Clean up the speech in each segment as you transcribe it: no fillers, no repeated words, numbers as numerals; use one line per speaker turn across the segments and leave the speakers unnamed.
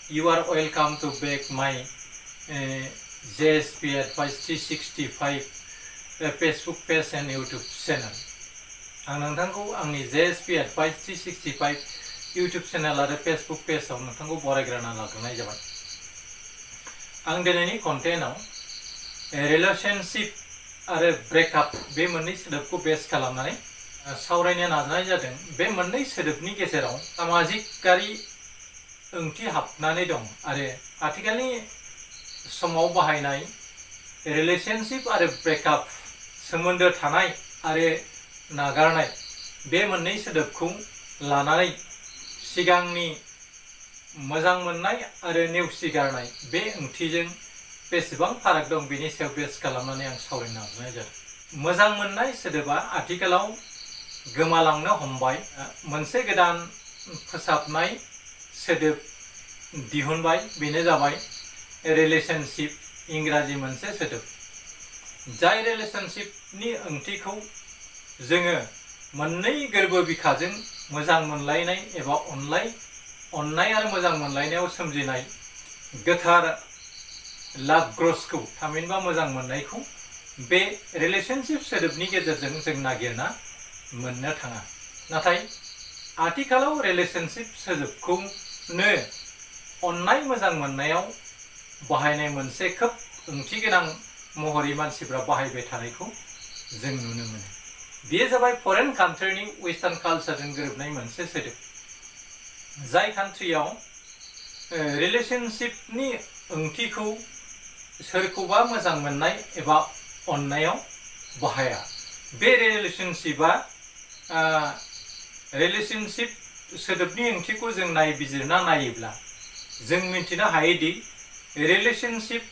You are welcome to back my JSP Advice 365 Facebook page and YouTube channel. आं नोंथांखौ आंनि JSP Advice 365 YouTube channel आरो Facebook page आव नोंथांखौ बरायग्रोना लाग्रोनाय जाबाय। आं दिनैनि कन्टेन्टआव रिलेशनशिप आरो ब्रेकआप बे मोननै सोदोबखौ बेस खालामनानै सावरायनो नाजानाय जादों। बे मोननै सोदोबनि गेजेराव सामाजिकारि ओंथि हाबनानै दं आरो आथिखालनि समाव बाहायनाय रिलेशनशिप आरो ब्रेकआप सोमोन्दो थानाय आरो नागारनाय बे मोननै सोदोबखौ लानानै सिगांनि मोजां मोननाय आरो नेवसिगारनाय बे ओंथिजों बेसेबां फाराग दं बेनि सायाव बेस खालामनानै आं सावरायनो नाजानाय जादों। मोजां मोननाय सोदोबा आथिखालाव गोमालांनो हमबाय। मोनसे गोदान फोसाबनाय सोदोब दिहुनबाय, बेनो जाबाय रिलेशनशिप, इंराजि मोनसे सोदोब। जाय रिलेशनशिपनि ओंथिखौ जोङो मोननै गोरबो बिखाजों मोजां मोनलायनाय एबा अननाय आरो मोजां मोनलायनायाव सोमजिनाय गोथार लाभ ग्रसखौ थामहिनबा मोजां मोननायखौ बे रिलेशनशिप सोदोबनि गेजेरजों जों नागिरना मोननो थाङा। नाथाय आथिखालाव रिलेशनशिप सोदोबखौनो अननाय मोजां मोननायाव बाहायनाय मोनसे खोब ओंथि गोनां महरै मानसिफ्रा बाहायबाय थानायखौ जों नुनो मोनो। बेयो जाबाय फरेन कान्ट्रिनि वेस्टार्न कालचारजों गोरोबनाय मोनसे सोदोब। जाय कान्ट्रियाव रिलेशनशिपनि ओंथिखौ सोरखौबा मोजां मोननाय एबा अननायाव बाहाया। बे रिलेशनशिप सोदोबनि ओंथिखौ जों नायबिजिरना नायोब्ला जों मिथिनो हायोदि रिलेशनशिप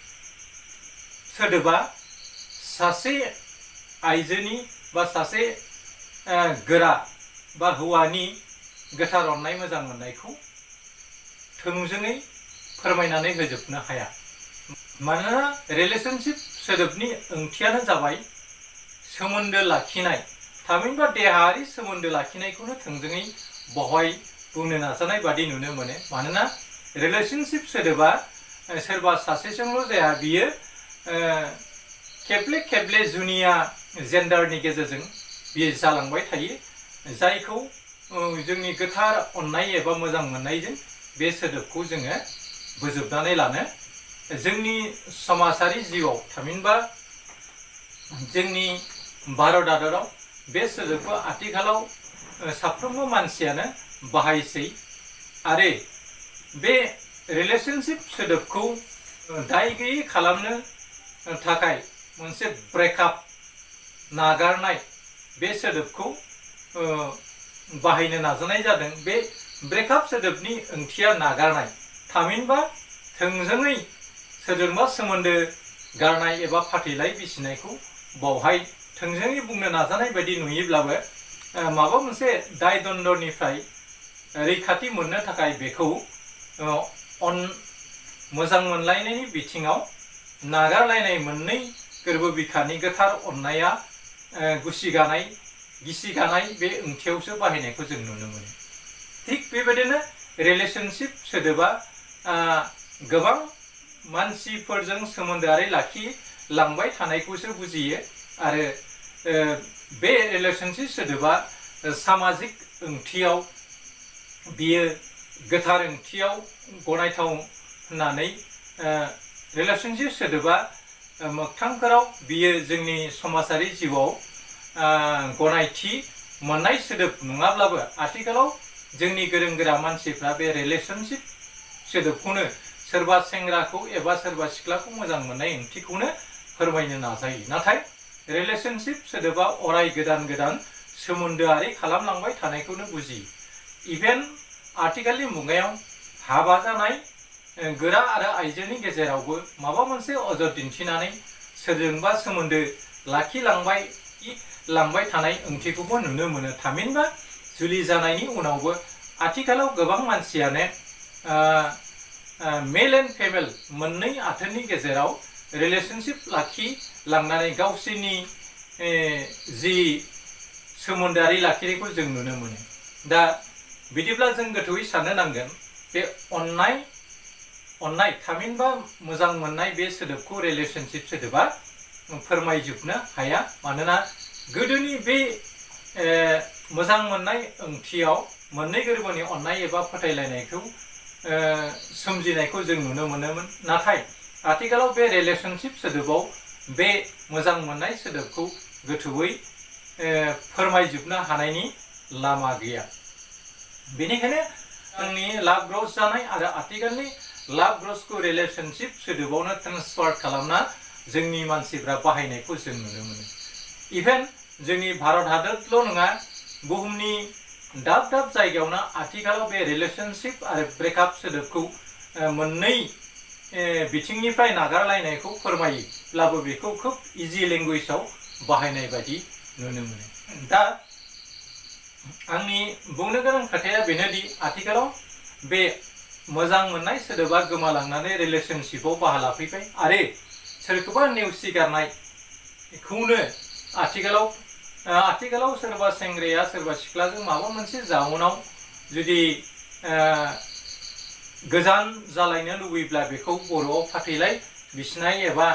सोदोबा सासे आइजोनि बा सासे गोरा बा हौवानि गोथार अननाय मोजां मोननायखौ थोंजोङै फोरमायनानै होजोबनो हाया। मानोना रिलेशनशिप सोदोबनि ओंथियानो जाबाय सोमोन्दो लाखिनाय, थामहिनबा देहायारि सोमोन्दो लाखिनायखौनो थोंजोङै बहाय बुंनो नाजानाय बादि नुनो मोनो। मानोना रिलेशनशिप सोदोबा सोरबा सासेजोंल' जाया, बियो खेबले खेबले जुनिया जेन्डारनि गेजेरजों बियो जालांबाय थायो। जायखौ जोंनि गोथार अननाय एबा मोजां मोननायजों बे सोदोबखौ जोङो बोजबनानै लानो जोंनि समाजारि जिउआव थामहिनबा जोंनि भारत हादराव बे सोदोबखौ आथिखालाव साफ्रोमबो मानसियानो बाहायसै। आरो बे रिलेशनशिप सोदोबखौ दाय गैयै खालामनो थाखाय मोनसे ब्रेकआप नागारनाय बे सोदोबखौ बाहायनो नाजानाय जादों। बे ब्रेकआप सोदोबनि ओंथिया नागारनाय, थामहिनबा थोंजोङै सोरजोंबा सोमोन्दो गारनाय एबा फाथैलाय बिसिनायखौ बावहाय थोंजोङै बुंनो नाजानाय बायदि नुयोब्लाबो माबा मोनसे दाय दन्दनिफ्राय रैखाथि मोननो थाखाय बेखौ मोजां मोनलायनायनि बिथिङाव नागारलायनाय मोननै गोरबो बिखानि गोथार अननाया गिसिगानाय बे ओंथियावसो बाहायनायखौ जों नुनो मोनो। थिग बेबायदिनो रिलेशनशिप सोदोबा गोबां मानसिफोरजों सोमोन्दोआरि लाखिलांबाय थानायखौसो बुजियो। आरो बे रिलेशनशिप सोदोबा सामाजिक ओंथियाव बियो गोथार ओंथियाव गनायथाव होननानै रिलेशनशिप सोदोबा मोगथांफोराव बियो जोंनि समाजारि जिउआव गनायथि मोननाय सोदोब नङाब्लाबो आथिखालाव जोंनि गोरों गोरा मानसिफ्रा बे रिलेशनशिप सोदोबखौनो सोरबा सेंग्राखौ एबा सोरबा सिख्लाखौ मोजां मोननाय ओंथिखौनो फोरमायनो नाजायो। नाथाय रिलेशनशिप सोदोबा अराय गोदान सोमोन्दोआरि खालामलांबाय थानायखौनो बुजियो। इभेन आथिखालनि मुगायाव हाबा जानाय गोरा आरो आइजोनि गेजेरावबो माबा मोनसे अजद दिन्थिनानै सोरजोंबा सोमोन्दो लाखिलांबाय थानाय ओंथिखौबो नुनो मोनो। थामहिनबा जुलि जानायनि उनावबो आथिखालाव गोबां मानसियानो मेल एन्ड फेमेल मोननै आथोननि गेजेराव रिलेशनशिप लाखिलांनानै गावसोरनि जि सोमोन्दोआरि लाखिनायखौ जों नुनो मोनो। दा बिदिब्ला जों गोथौयै साननो नांगोन बे अननाय अननाय थामहिनबा मोजां मोननाय बे सोदोबखौ रिलेशनशिप सोदोबा फोरमायजोबनो हाया मानोना गोदोनि बे मोजां मोननाय ओंथियाव मोननै गोरबोनि अननाय एबा फोथायलायनायखौ सोमजिनायखौ जों नुनो मोनोमोन नाथाय आथिखालाव बे रिलेशनशिप सोदोबाव बे मोजां मोननाय सोदोबखौ गोथौयै फोरमायजोबनो हानायनि लामा गैया बेनिखायनो आंनि लाभ ग्रथ जानाय आरो आथिखालनि लाभ ग्रथखौ रिलेशनशिप सोदोबावनो ट्रान्सफार खालामना जोंनि मानसिफ्रा बाहायनायखौ जों नुनो मोनो इभेन जोंनि भारत हादरल' नङा बुहुमनि दाब दाब जायगायावनो आथिखालाव बे रिलेशनशिप आरो ब्रेकआप सोदोबखौ मोननै बिथिंनिफ्राय नागारलायनायखौ फोरमायोब्लाबो बेखौ खोब इजि लेंगुवेजाव बाहायनाय बायदि नुनो मोनो दा आंनि बुंनो गोनां खोथाया बेनोदि आथिखालाव बे मोजां मोननाय सोदोबा गोमालांनानै रिलेशनशिपआव बाहा लाफैबाय आरो सोरखौबा नेवसिगारनायखौनो आथिखालाव सोरबा सेंग्राया सोरबा सिख्लाजों माबा मोनसे जाउनाव जुदि गोजान जालायनो लुबैब्ला बेखौ बर'आव फाथैलाय बिसिनाय एबा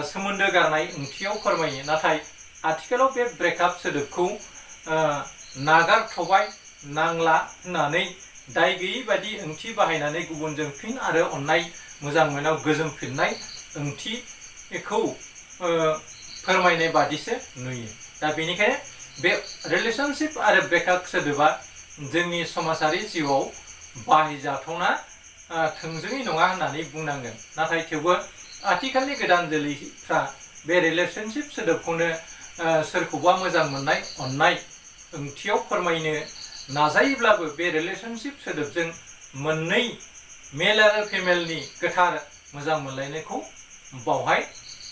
सोमोन्दो गारनाय ओंथियाव फोरमायो नाथाय आथिखालाव बे ब्रेकआप सोदोबखौ नागारथ'बाय नांला होननानै दाय गैयै बादि ओंथि बाहायनानै गुबुनजों फिन आरो अननाय मोजां मोननायाव गोजोमफिननाय ओंथिखौ फोरमायनाय बादिसो नुयो दा बेनिखायनो बे रिलेशनशिप आरो ब्रेकआप सोदोबा जोंनि समाजारि जिउआव बाहायजाथावना थोंजोङै नङा होननानै बुंनांगोन नाथाय थेवबो आथिखालनि गोदान जोलैफ्रा बे रिलेशनशिप सोदोबखौनो सोरखौबा मोजां मोननाय अननाय ओंथियाव फोरमायनो नाजायोब्लाबो बे रिलेशनशिप सोदोबजों मोननै मेल आरो फिमेलनि गोथार मोजां मोनलायनायखौ बावहाय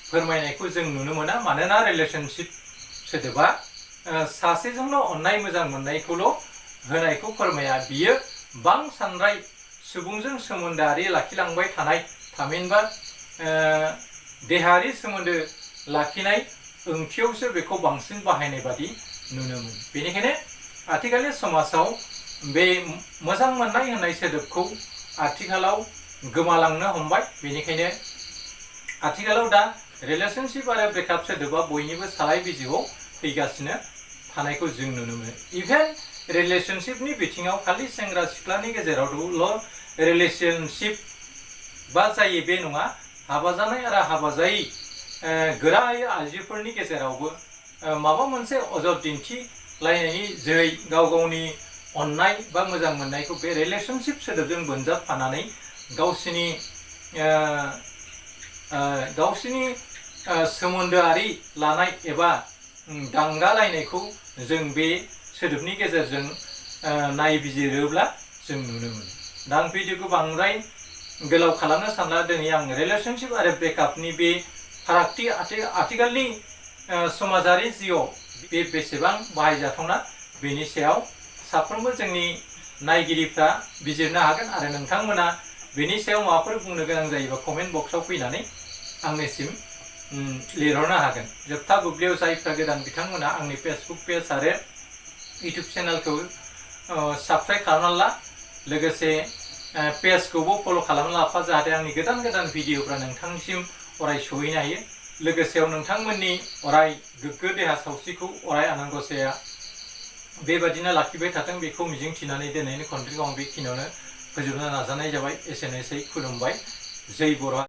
फोरमायनायखौ जों नुनो मोना मानोना रिलेशनशिप सोदोबा सासेजोंल' अननाय मोजां मोननायखौल' होनायखौ फोरमाया बियो बां सानराय सुबुंजों सोमोन्दोआरि लाखिलांबाय थानाय थामहिनबा देहायारि सोमोन्दो लाखिनाय ओंथियावसो बेखौ बांसिन बाहायनाय बादि नुनो मोनो बेनिखायनो आथिखालनि समाजाव बे मोजां मोननाय होननाय सोदोबखौ आथिखालाव गोमालांनो हमबाय बेनिखायनो आथिखालाव दा रिलेशनशिप आरो ब्रेकआप सोदोबा बयनिबो सालाय बिजिआव फैगासिनो थानायखौ जों नुनो मोनो इभेन रिलेशनशिपनि बिथिङाव खालि सेंग्रा सिख्लानि गेजेरावल' रिलेशनशिप बा जायो बे नङा हाबा जानाय आरो हाबा जायै गोरायै आइजोफोरनि गेजेरावबो माबा मोनसे अजद दिन्थिलायनायनि जोहै गाव गावनि अननाय बा मोजां मोननायखौ बे रिलेशनशिप सोदोबजों बोनजाबफानानै गावसिनि सोमोन्दोआरि लानाय एबा दांगालायनायखौ जों बे सोदोबनि गेजेरजों नायबिजिरोब्ला जों नुनो मोनो दा आं भिडिअखौ बांद्राय गोलाव खालामनो सानला दिनै आं रिलेशनशिप आरो ब्रेकआपनि बे फारागथि आथिखालनि समाजारि जिउआव बे बेसेबां बाहायजाथावना बेनि सायाव साफ्रोमबो जोंनि नायगिरिफ्रा बिजिरनो हागोन आरो नोंथांमोना बेनि सायाव माबाफोर बुंनो गोनां जायोबा कमेन्ट बक्सआव फैनानै आंनिसिम लिरहरनो हागोन जोबथा बुब्लियाव जायफ्रा गोदान बिथांमोना आंनि फेसबुक पेज आरो इउटुब चेनेलखौ साबस्क्राइब खालामना ला लोगोसे पेजखौबो फल' खालामना लाफा जाहाथे आंनि गोदान गोदान भिडिअफ्रा नोंथांनिसिम अराय सहैनो हायो लोगोसेयाव नोंथांमोननि अराय गोग्गो देहा सावस्रिखौ अराय आनान गसाया बेबादिनो लाखिबाय थाथों बेखौ मिजिंथिनानै दिनैनि कन्टेन्टखौ आं बेखिनियावनो फोजोबनो नाजानाय जाबाय एसेनोसै खुलुमबाय जै बर'